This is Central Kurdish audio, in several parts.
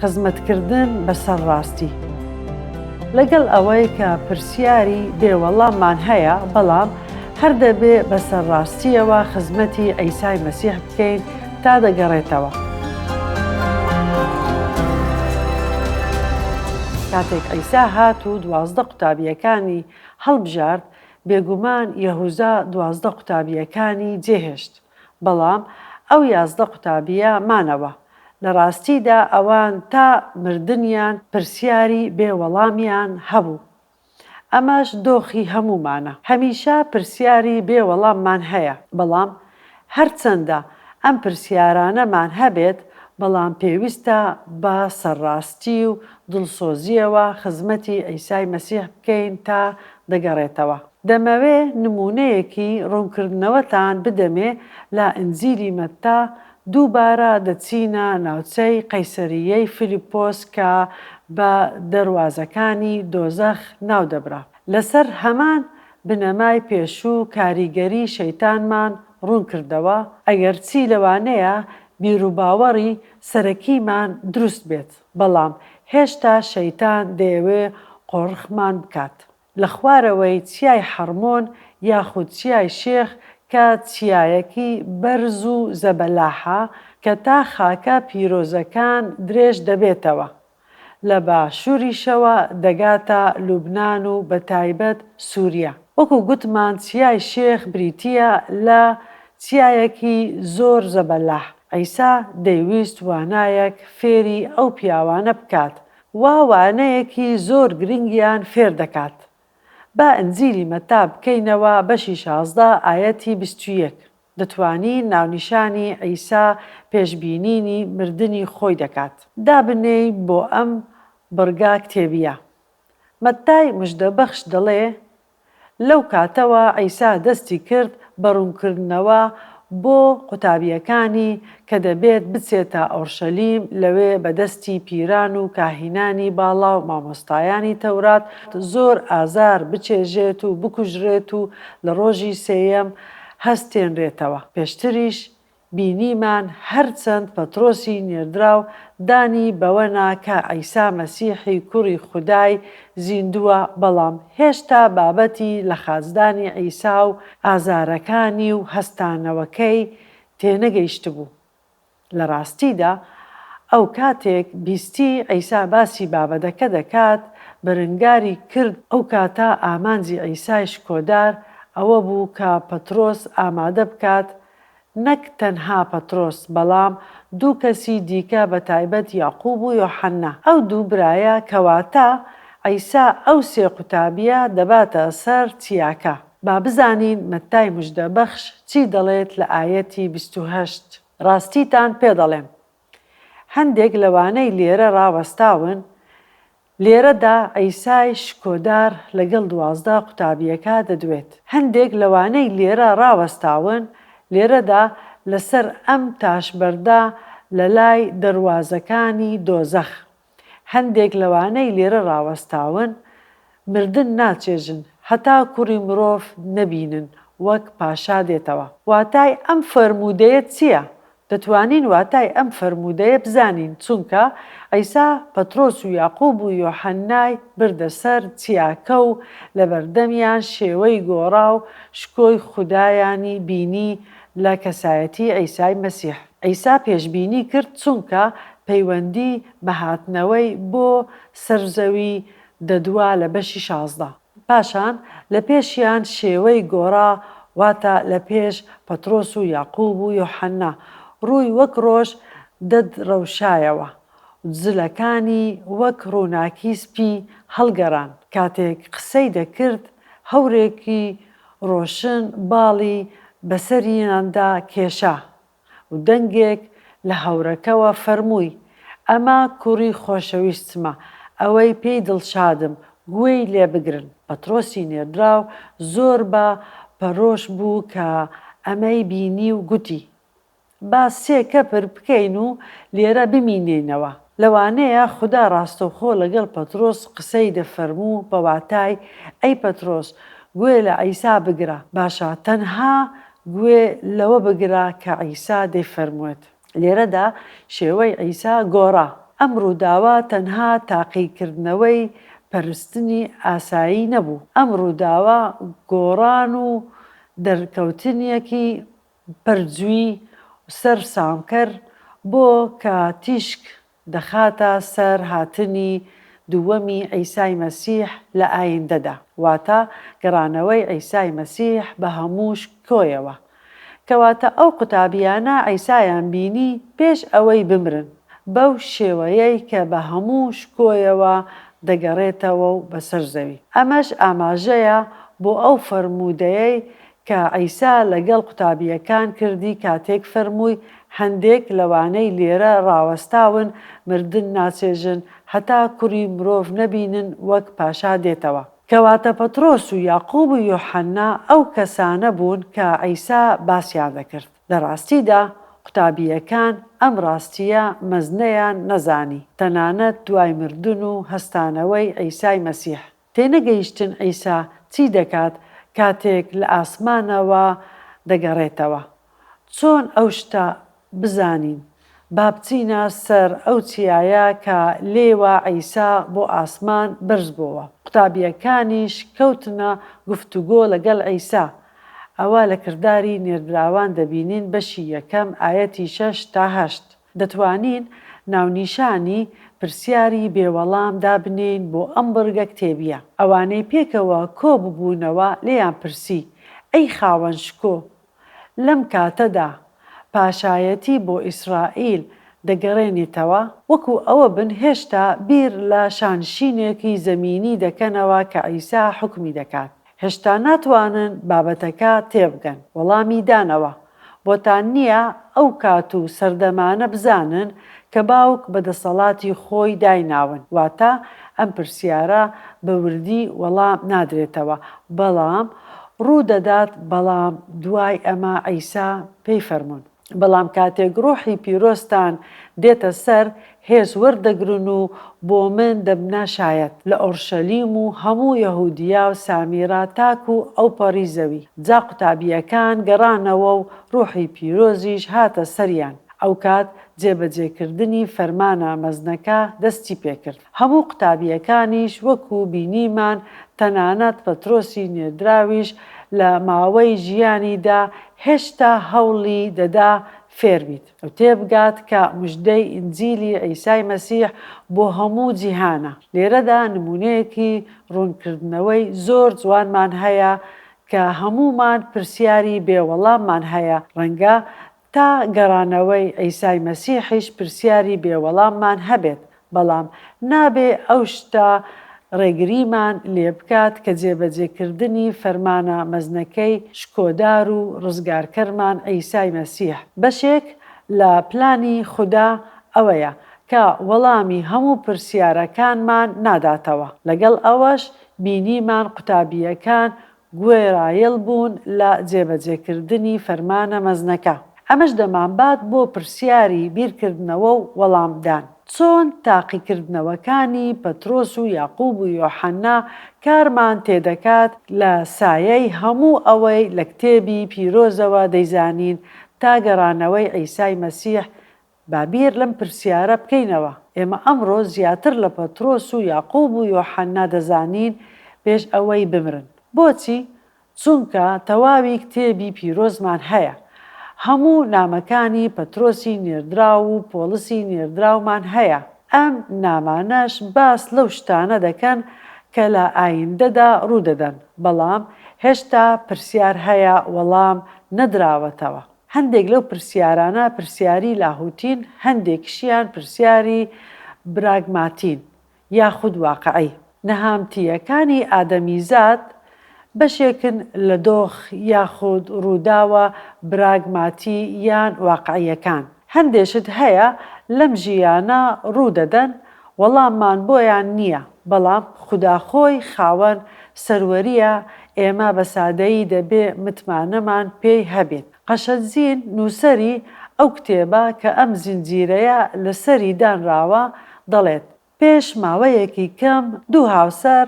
خزمەتکردن بە سەرڕاستی. لەگەڵ ئەوەی کە پرسیاری بێ وەڵاممان هەیە، بەڵام هەر دەبێ بە سەرڕاستییەوە خزمەتی عیسای مەسیح بکەین تا دەگەڕێتەوە. کاتێک عیسا هات و 12 قوتابییەکانی هەڵبژارد، بێگومان یەهوزا 12 قوتابییەکانی جێهێشت، بەڵام ئەو 11 قوتابییە مانەوە. لە ڕاستیدا ئەوان تا مردنیان پرسیاری بێ وەڵامیان هەبوو. ئەمەش دۆخی هەموومانە. هەمیشە پرسیاری بێ وەڵاممان هەیە، بەڵام هەرچەندە ئەم پرسیارانەمان هەبێت، بەڵام پێویستە بە سەرڕاستی و دڵسۆزییەوە خزمەتی عیسای مەسیح بکەین تا دەگەڕێتەوە. دەمەوێ نموونەیەکی ڕوونکردنەوەتان بدەمێ لە ئنجیلی مەتتا دووبارە دەچینە ناوچەی قەیسەرییەی فیلیپۆس کە بە دەروازەکانی دۆزەخ ناودەبرا. لەسەر هەمان بنەمای پێشوو کاریگەری شەیتانمان ڕوونکردەوە، ئەگەرچی لەوانەیە بیروباوەڕی سەرەکیمان دروست بێت، بەڵام هێشتا شەیتان دەیەوێ قۆرخمان بکات. لە خوارەوەی چیای حەڕمۆن یاخود چیای شێخ کە چیایەکی بەرز و زەبەلاحە کە تا خاکە پیرۆزەکان درێژ دەبێتەوە، لە باشووریشەوە دەگاتە لوبنان و بەتایبەت سووریا. وەکو گوتمان چیای شێخ بریتییە لە چیایەکی زۆر زەبەلاح. عیسا دەیویست وانایەک فێری ئەو پیاوانە بکات وا وانەیەکی زۆر گرنگیان فێر دەکات. با ئنجیلی مەتا بکەینەوە بەشی 16 ئایەتی 21. دەتوانین ناونیشانی عیسا پێشبینینی مردنی خۆی دەکات. دابنێین بۆ ئەم بڕگە کتێبییە. مەتای مژدەبەخش دەڵێ، لەو کاتەوە عیسا دەستی کرد بە ڕوونکردنەوە بۆ قوتابییەکانی کە دەبێت بچێتە ئۆرشەلیم لەوێ بە دەستی پیران و کاهینانی باڵا و مامۆستایانی تەورات زۆر ئازار بچێژێت و بکوژرێت و لە ڕۆژی سێیەم هەستێنرێتەوە. پێشتریش بینیمان هەرچەند پەترۆسی نێردراو دانی بەوە نا کە عیسا مەسیحی کوڕی خودای زیندووە، بەڵام هێشتا بابەتی لەخاچدانی عیسا و ئازارەکانی و هەستانەوەکەی تێنەگەیشتبوو. لە ڕاستیدا ئەو کاتێک بیستی عیسا باسی بابەتەکە دەکات، بەرنگاری کرد، ئەو کاتە ئامانجی عیسای شکۆدار ئەوە بوو کە پەترۆس ئامادە بکات نەک تەنها پەترۆس، بەڵام دوو کەسی دیکە بەتایبەت یاقوب و یۆحەنا. ئەو دوو برایە کەواتە عیسا ئەو سێ قوتابییە دەباتە سەر چیاکە. با بزانین مەتای مژدەبەخش چی دەڵێت لە ئایەتی 28. ڕاستیتان پێ دەڵێم، هەندێک لەوانەی لێرە ڕاوەستاون، لێرەدا عیسای شکۆدار لەگەڵ 12 قوتابییەکە دەدوێت. هەندێک لەوانەی لێرە ڕاوەستاون، لێرەدا لەسەر ئەم تاشبەردە لەلای دەروازەکانی دۆزەخ. هەندێک لەوانەی لێرە ڕاوەستاون، مردن ناچێژن هەتا کوڕی مرۆڤ نەبینن وەک پاشا دێتەوە. واتای ئەم فەرموودەیە چییە؟ دەتوانین واتای ئەم فەرموودەیە بزانین، چونکە عیسا پەترۆس و یاقوب و یۆحەننای بردە سەر چیاکە و لەبەردەمیان شێوەی گۆڕا و شکۆی خودایانی بینی لە کەسایەتی عیسای مەسیح. عیسا پێشبینی کرد چونکە پەیوەندی بە هاتنەوەی بۆ سەر زەوی دەدوا لە بەشی 16. پاشان لە پێشیان شێوەی گۆڕا واتە لە پێش پەترۆس و یاقوب و یۆحەنا ڕووی وەک ڕۆژ دەدرەوشایەوە و جلەکانی وەک ڕووناکی سپی هەڵگەڕان. کاتێک قسەی دەکرد هەورێکی ڕۆشن باڵی بەسەریاندا کێشا و دەنگێک لە هەورەکەوە فەرمووی، ئەمە کوڕی خۆشەویستمە، ئەوەی پێی دڵشادم، گوێی لێ بگرن. پەترۆسی نێردراو زۆر بە پەرۆش بوو کە ئەمەی بینی و گوتی، با سێ کەپر بکەین و لێرە بمینێینەوە. لەوانەیە خودا ڕاستەوخۆ لەگەڵ پەترۆس قسەی دەفەرموو بە واتای، ئەی پەترۆس، گوێ لە عیسا بگرە. باشە، تەنها گوێ لەوە بگرە کە عیسا دەیفەرموێت. لێرەدا شێوەی عیسا گۆڕا. ئەم ڕووداوە تەنها تاقیکردنەوەی پەرستنی ئاسایی نەبوو. ئەم ڕووداوە گۆڕان و دەرکەوتنیەکی پەرجووی سەر سامکەر بۆ کە تیشک دەخاتە سەر هاتنی دووەمی عیسای مەسیح لە ئایندەدا، واتە گەڕانەوەی عیسای مەسیح بە هەموو شکۆیەوە. کەواتە ئەو قوتابییانە عیسایان بینی پێش ئەوەی بمرن، بەو شێوەیەی کە بە هەموو شکۆیەوە دەگەڕێتەوە و بەسەر زەوی. ئەمەش ئاماژەیە بۆ ئەو فەرموودەیەی کە عیسا لەگەڵ قوتابییەکان کردی کاتێک فەرمووی، هەندێک لەوانەی لێرە ڕاوەستاون مردن ناچێژن هەتا کوڕی مرۆڤ نەبینن وەک پاشا دێتەوە. کەواتە پەترۆس و یاقوب و یۆحەنا ئەو کەسانە بوون کە عیسا باسیان دەکرد. لە ڕاستیدا قوتابییەکان ئەم ڕاستییە مەزنەیان نەزانی، تەنانەت دوای مردن و هەستانەوەی عیسای مەسیح. تێنەگەیشتن عیسا چی دەکات کاتێک لە ئاسمانەوە دەگەڕێتەوە. چۆن ئەو شتە بزانین؟ با بچینە سەر ئەو چیایە کە لێیوە عیسا بۆ ئاسمان بەرز بۆوە. قوتابییەکانیش کەوتنە گفتوگۆ لەگەڵ عیسا. ئەوە لە کرداری نێردراوان دەبینین بەشی یەکەم ئایەتی شەش تا هەشت. دەتوانین ناونیشانی پرسیاری بێ وەڵام دابنێین بۆ ئەم بڕگە کتێبییە. ئەوانەی پێکەوە کۆ ببوونەوە لێیان پرسی، ئەی خاوەن شکۆ، لەم کاتەدا پاشایەتی بۆ ئیسرائیل دەگەڕێنیتەوە؟ وەکو ئەوە بن هێشتا بیر لە شانشینێکی زەمینی دەکەنەوە کە عیسا حوکمی دەکات. هێشتا ناتوانن بابەتەکە تێبگەن. وەڵامی دانەوە، بۆتان نییە ئەو کات و سەردەمانە بزانن کە باوک بە دەسەڵاتی خۆی دایناون، واتە ئەم پرسیارە بە وردی وەڵام نادرێتەوە، بەڵام ڕوو دەدات، بەڵام دوای ئەمە عیسا پێی فەرموون. بەڵام کاتێک ڕۆحی پیرۆزتان دێتە سەر، هێز وەردەگرن و بۆ من دەبنە شایەت، لە ئۆرشەلیم و هەموو یەهودیا و سامیرا تاکو ئەوپەڕی زەوی. جا قوتابییەکان گەڕانەوە و ڕۆحی پیرۆزیش هاتە سەریان. ئەوکات جێبەجێکردنی فەرمانە مەزنەکە دەستی پێکرد. هەموو قوتابییەکانیش وەکو بینیمان تەنانەت پەترۆسی نێردراویش لە ماوەی ژیانیدا هێشتا هەوڵی دەدا فێربیت و تێبگات کە مژدەی ئینجیلی عیسای مەسیح بۆ هەموو جیهانە. لێرەدا نموونەیەکی ڕوونکردنەوەی زۆر جوانمان هەیە کە هەموومان پرسیاری بێ وەڵاممان هەیە، ڕەنگە تا گەڕانەوەی عیسای مەسیحیش پرسیاری بێ وەڵاممان هەبێت، بەڵام نابێ ئەو شتە ڕێگریمان لێ بکات کە جێبەجێ کردنی فەرمانە مەزنەکەی شکۆدار و ڕزگارکەرمان عیسای مەسیح. بەشێک لە پلانی خودا ئەوەیە کە وەڵامی هەموو پرسیارەکانمان ناداتەوە، لەگەڵ ئەوەش بینیمان قوتابییەکان گوێڕایەڵ بوون لە جێبەجێکردنی فەرمانە مەزنەکە. ئەمەش دەمانبات بۆ پرسیاری بیرکردنەوە و وەڵامدان. چۆن تاقیکردنەوەکانی پەترۆس و یاقوب و یۆحەنا کارمان تێدەکات لە سایەی هەموو ئەوەی لە کتێبی پیرۆزەوە دەیزانین تا گەڕانەوەی عیسای مەسیح با بیر لەم پرسیارە بکەینەوە، ئێمە ئەمڕۆ زیاتر لە پەترۆس و یاقوب و یۆحەنا دەزانین پێش ئەوەی بمرن. بۆچی؟ چونکە تەواوی کتێبی پیرۆزمان هەیە. هەموو نامەکانی پەترۆسی نێردراو و پۆڵسی نێردراومان هەیە. ئەم نامانەش باس لەو شتانە دەکەن کە لە ئایندەدا ڕوودەدەن، بەڵام هێشتا پرسیار هەیە وەڵام نەدراوەتەوە. هەندێک لەو پرسیارانە پرسیاری لاهوتین، هەندێکیشیان پرسیاری براگماتین یاخود واقعی. نەهامتییەکانی ئادەمیزاد بەشێکن لە دۆخ یاخود ڕووداوە براگماتی یان واقعییەکان. هەندێ شت هەیە لەم ژیانە ڕوو دەدەن وەڵاممان بۆیان نییە، بەڵام خودا خۆی خاوەن سەروەرییە، ئێمە بە سادەیی دەبێ متمانەمان پێی هەبێت. قەشەزین نووسەری ئەو کتێبە کە ئەم زنجیرەیە لەسەری دانراوە دەڵێت، پێش ماوەیەکی کەم دوو هاوسەر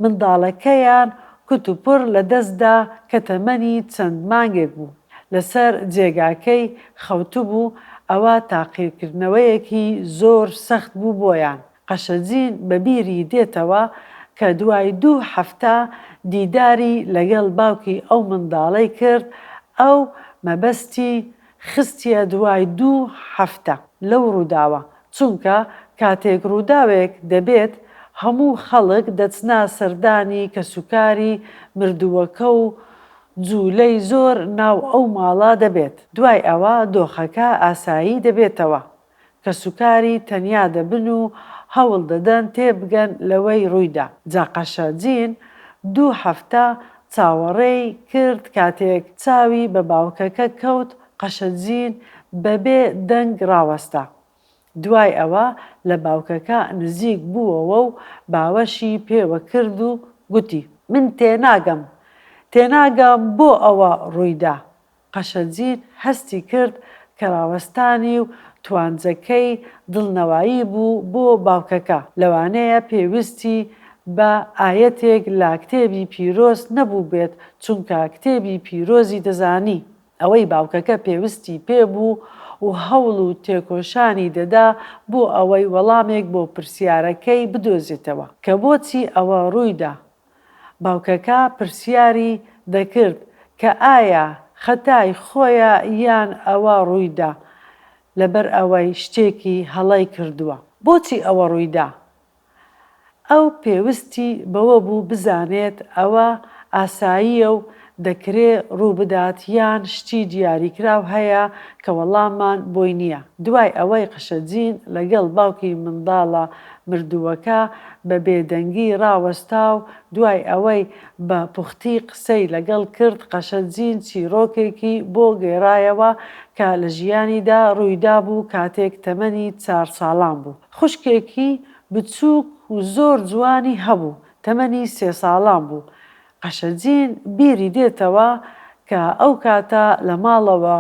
منداڵەکەیان کوتوپڕ لەدەستدا کە تەمەنی چەند مانگێک بوو، لەسەر جێگاکەی خەوتبوو، ئەوە تاقیکردنەوەیەکی زۆر سەخت بوو بۆیان. قەشەجین بە بیری دێتەوە کە دوای دوو هەفتە دیداری لەگەڵ باوکی ئەو منداڵەی کرد، ئەو مەبەستی خستیە دوای دوو هەفتە لەو ڕووداوە، چونکە کاتێک ڕووداوێک دەبێت هەموو خەڵک دەچنە سەردانی کەسوکاری مردووەکە و جوولەی زۆر ناو ئەو ماڵە دەبێت، دوای ئەوە دۆخەکە ئاسایی دەبێتەوە. کەسوکاری تەنیا دەبن و هەوڵ دەدەن تێبگەن لەوەی ڕوویدا. جا قەشە جین دوو هەفتە چاوەڕێی کرد کاتێک چاوی بە باوکەکە کەوت قەشە جین بەبێ دەنگ ڕاوەستا. دوای ئەوە لە باوکەکە نزیک بووەوە و باوەشی پێوە کرد و گوتی. من تێناگەم، تێناگەم بۆ ئەوە ڕوویدا. قەشەجین هەستی کرد کە ڕاوەستانی و توانجەکەی دڵنەوایی بوو بۆ باوکەکە، لەوانەیە پێویستی بە ئایەتێک لە کتێبی پیرۆز نەبووبێت چونکە کتێبی پیرۆزی دەزانی. ئەوەی باوکەکە پێوستی پێ بوو و هەوڵ و تێکۆشانی دەدا بۆ ئەوەی وەڵامێک بۆ پرسیارەکەی بدۆزێتەوە کە بۆچی ئەوە ڕوویدا باوکەکە پرسیاری دەکرد کە ئایا خەتای خۆیە یان ئەوە ڕوویدا لەبەر ئەوەی شتێکی هەڵەی کردووە. بۆچی ئەوە ڕوویدا؟ ئەو پێوستی بەوە بوو بزانێت ئەوە ئاساییە و دەکرێ ڕووبدات یان شتی دیاریکراو هەیە کە وەڵاممان بۆی نییە. دوای ئەوەی قشەجین لەگەڵ باوکی منداڵە مردووەکە بە بێدەنگی ڕاوەستا و دوای ئەوەی بە پوختی قسەی لەگەڵ کرد قەشە جین چیڕۆکێکی بۆ گێڕایەوە کە لە ژیانیدا ڕوویدابوو کاتێک تەمەنی چار ساڵان بوو. خوشکێکی بچووک و زۆر جوانی هەبوو تەمەنی سێ ساڵان بوو. قەشە جین بیری دێتەوە کە ئەو کاتە لە ماڵەوە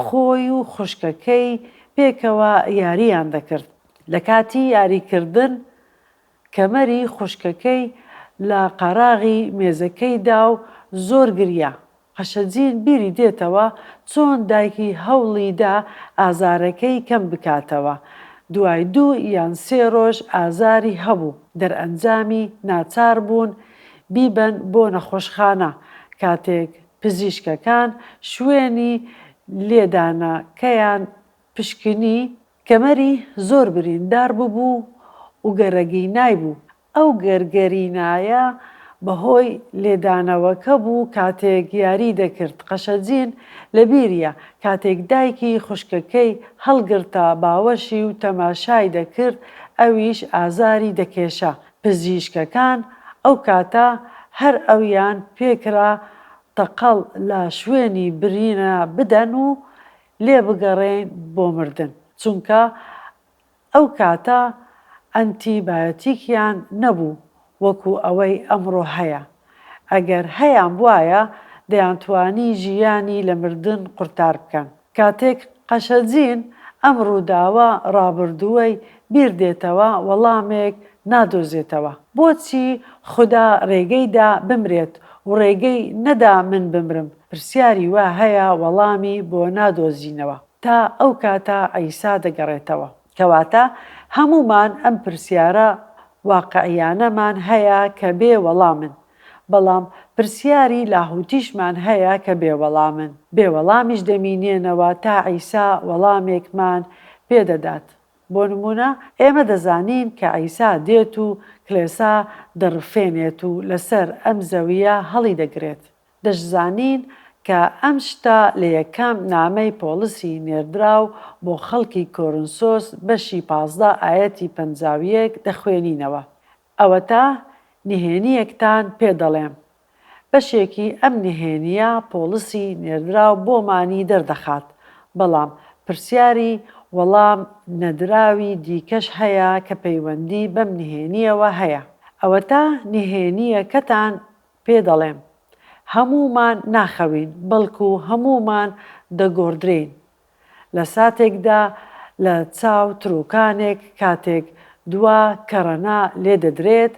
خۆی و خوشکەکەی پێکەوە یارییان دەکرد. لە کاتی یاریکردن کەمەری خوشکەکەی لە قەراغی مێزەکەی دا و زۆر گریا. قەشەجین بیری دێتەوە چۆن دایکی هەوڵی دا ئازارەکەی کەم بکاتەوە. دوای دوو یان سێ ڕۆژ ئازاری هەبوو. دەرئەنجامی ناچار بوون بیبەن بۆ نەخۆشخانە. کاتێک پزیشکەکان شوێنی لێدانەکەیان پشکنی، کەمەری زۆر بریندار ببوو و گەرەگینای بوو، ئەو گەرگەرینایە بەهۆی لێدانەوەکە بوو کاتێک یاری دەکرد، قەشەجین لەبیریە کاتێک دایکی خوشکەکەی هەڵگرتە باوەشی و تەماشای دەکرد ئەویش ئازاری دەکێشا، پزیشکەکان ئەو کاتە هەر ئەویان پێکرا تەقەڵ لە شوێنی برینە بدەن و لێبگەڕێین بۆ مردن چونکە ئەو کاتە ئەنتی بایۆتیکیان نەبوو وەکو ئەوەی ئەمڕۆ هەیە ئەگەر هەیان بوایە دەیانتوانی ژیانی لە مردن قورتار بکەن کاتێک قەشەجین ئەم ڕووداوە ڕابردووەی بیر دێتەوە وەڵامێک نادۆزێتەوە. بۆچی خودا ڕێگەی دا بمرێت و ڕێگەی نەدا من بمرم؟ پرسیاری وا هەیە وەڵامی بۆ نادۆزینەوە تا ئەو کاتە عیسا دەگەڕێتەوە. کەواتە هەموومان ئەم پرسیارە واقعیانەمان هەیە کە بێ وەڵامن. بەڵام پرسیاری لاهوتیشمان هەیە کە بێ وەڵامن. بێ وەڵامیش دەمینێنەوە تا عیسا وەڵامێکمان پێ دەدات. بۆ نموونە ئێمە دەزانین کە عیسا دێت و کلێسا دەڕفێنێت و لەسەر ئەم زەوییە هەڵیدەگرێت. دەشزانین کە ئەم شتە لە یەکەم نامەی پۆڵسی نێردراو بۆ خەڵکی کۆرنسۆس بەشی 15 ئایەتی 51 دەخوێنینەوە. ئەوەتا نهێنییەکتان پێ دەڵێم. بەشێکی ئەم نهێنییە پۆڵسی نێردراو بۆمانی دەردەخات، بەڵام پرسیاری وەڵام نەدراوی دیکەش هەیە کە پەیوەندی بەم نهێنییەوە هەیە. ئەوەتا نهێنییەکەتان پێ دەڵێم، هەموومان ناخەوین، بەڵکو هەموومان دەگۆڕدرێین. لە ساتێکدا لە چاو تروکانێک کاتێک دوا کەڕەنا لێ دەدرێت،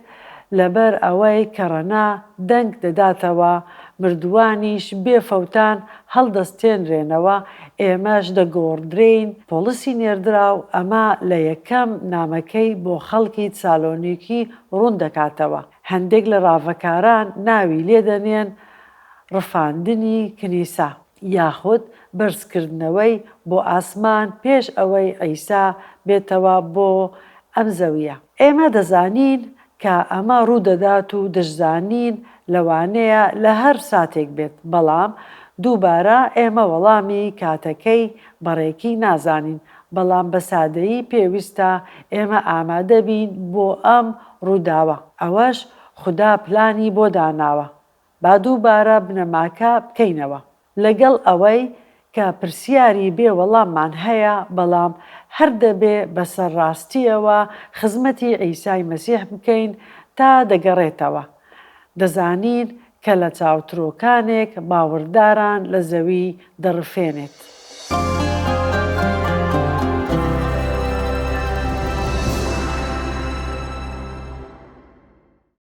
لەبەر ئەوەی کەڕەنا دەنگ دەداتەوە، مردووانیش بێ فەوتان هەڵدەستێنرێنەوە، ئێمەش دەگۆڕدرێین، پۆڵسی نێردراو ئەمە لە یەکەم نامەکەی بۆ خەڵکی تسالۆنیکی ڕوون دەکاتەوە. هەندێک لە ڕاڤەکاران ناوی لێ دەنێن ڕفاندنی کنیسە، یاخود بەرزکردنەوەی بۆ ئاسمان پێش ئەوەی عیسا بێتەوە بۆ ئەم زەوییە. ئێمە دەزانین کە ئەمە ڕوودەدات و دەشزانین لەوانەیە لە هەر ساتێک بێت، بەڵام دووبارە ئێمە وەڵامی کاتەکەی بەڕێکی نازانین، بەڵام بە سادەیی پێویستە ئێمە ئامادە بین بۆ ئەم ڕووداوە، ئەوەش خودا پلانی بۆ داناوە. با دووبارە بنەماکە بکەینەوە. لەگەڵ ئەوەی کە پرسیاری بێ وەڵاممان هەیە، بەڵام هەر دەبێ بە سەرڕاستییەوە خزمەتی عیسای مەسیح بکەین تا دەگەڕێتەوە. دەزانین کە لە چاوتروکانێک باوەڕداران لە زەوی دەڕفێنێت.